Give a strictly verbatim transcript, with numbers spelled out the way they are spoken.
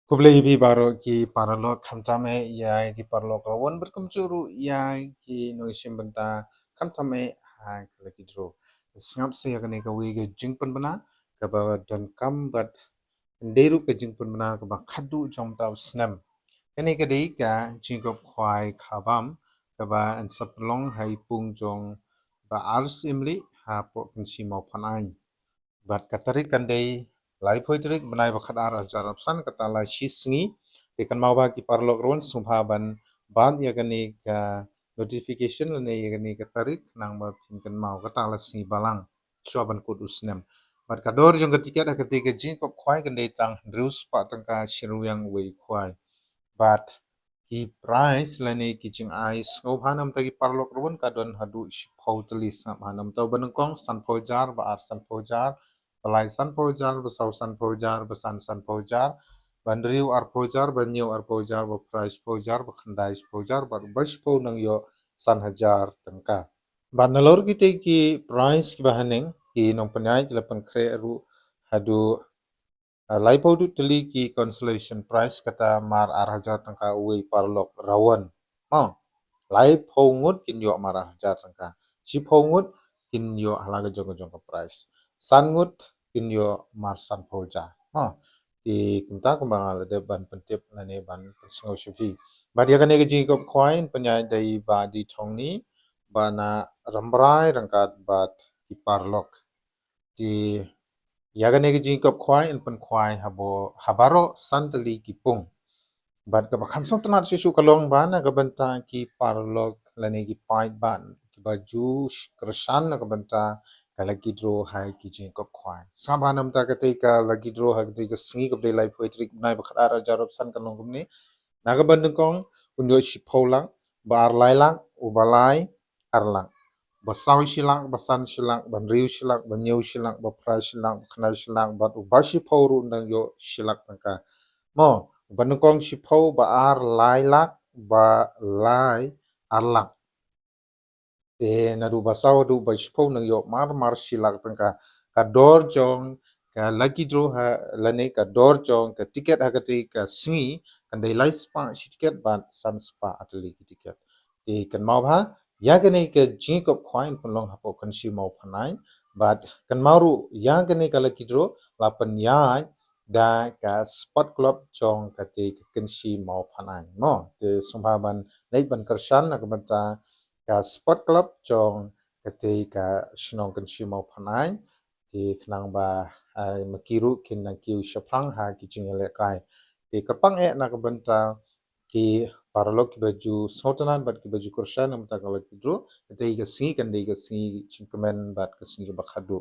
Khublei ïa phi baroh ki paralok, khamtam eh ïa ki paralok rawon bad kumjuh ruh ïa ki nongshim bynta, khamtam eh ha ka lucky draw. Sngap sa ïa kane kawei ka jingpynbna kaba donkam bad dei ruh ka jingpynbna kaba khadduh jong uta u snem. Kane ka dei ka jingkop khwai khabam kaba yn sa pynlong ha i pung jong Bah Ars Imli hapoh Kynshi Mawphanaiñ. Bad ka tarik kan dei laiphew tarik bnai ba khatar arhajar arphew san, kata la shisngi. Te kynmaw ba ki paralok rawon sngewbha ban bat ïa kane ka notification lane ïa kane ka tarik khnang ba phin kynmaw kata la sngi balang shuwa ban kut u snem. Bad ka dor jong ka tiket ha kata ka jingkop khwai kan dei tang hynriew spah tyngka shi ryngwiang uwei u khwai. Bad ki prize lane ki jingai sngewbha namta ki paralok rawon ka don haduh shiphew tylli. Sngap ha namta: ba nyngkong sanphew hajar, ba ar sanphew hajar, ba lai sanphew hajar, ba saw sanphew hajar, ba san sanphew hajar, ba hynriew arphew hajar, ba hynñiew arphew hajar, ba phra shiphew hajar, ba khyndai shiphew hajar, bad ba shiphew nang ïoh san hajar tyngka. Bad nalor kitei ki prize kiba haneng ki nongpynïaid ki la pynkhreh ruh haduh, ah, laiphew tylli ki consolation prize, kata mar arhajar tyngka uwei paralok rawon. Oh, laiphew ngut kin ïoh mar arhajar tyngka. Shiphew ngut kin ïoh ha la ka jong ka jong ka prize. San ngut kin ïoh mar sanphew hajar. Oh, te kumta kumba nga la dep ban pyntip lane ban pynsngew sha phi. Bad ïa kane ka jingkop khwai yn pynïaid da i Bah D Thongni, Bah Nah Rambrai ryngkat bad ki paralok. Te ïa kane ka jingkop khwai yn pynkhwai habo, ha baroh san tylli ki pung. Bad kaba kham sngewtynnat shisha ka long ba na ka bynta ki paralok lane ki paidbah kiba ju kyrshan na ka bynta ka lucky draw ha ki jingkop khwai. Sngap ha namta katei ka lucky draw ha katei ka sngi kaba dei laiphew tarik bnai ba khatar arhajar arphew san kan long kumne. Na kaba nyngkong un ïoh shiphew lak, ba ar lai lak, uba lai ar lak, ba saw shi lak, ba san shi lak, ba hynriew shi lak, ba hynñiew shi lak, ba phra shi lak, ba khyndai shi lak, bad uba shiphew ruh un dang ïoh shi lak tyngka. Mo, ba nyngkong shiphew, ba ar lai lak, ba lai ar lak. Te naduh ba saw haduh ba shiphew nang ïoh mar mar shi lak tyngka. Ka dor jong ka lucky draw ha, lane ka dor jong ka tiket ha katei ka sngi kan dei lai spah shi tiket bad san spah ar tylli ki tiket. Te kynmaw ba ïa kane ka jingkop khwai yn pynlong hapoh Kynshi Mawphanaiñ. Bad kynmaw ruh ïa kane ka lucky draw la pynïaid da ka Sport Club jong katei ka Kynshi Mawphanaiñ. Mo, te sngewbha ban leit ban kyrshan na ka bynta ka Sport Club jong katei ka shnong Kynshi Mawphanaiñ. Te khnang ba, ah, ma ki ruh kin nang kiew shaphrang ha ki jingïalehkai. Te kyrpang eh na ka bynta ki paralok kiba ju sngewtynnat bad kiba ju kyrshan na ka bynta ka lucky draw, katei ka sngi kan dei ka sngi jingkmen bad ka sngi kaba khadduh.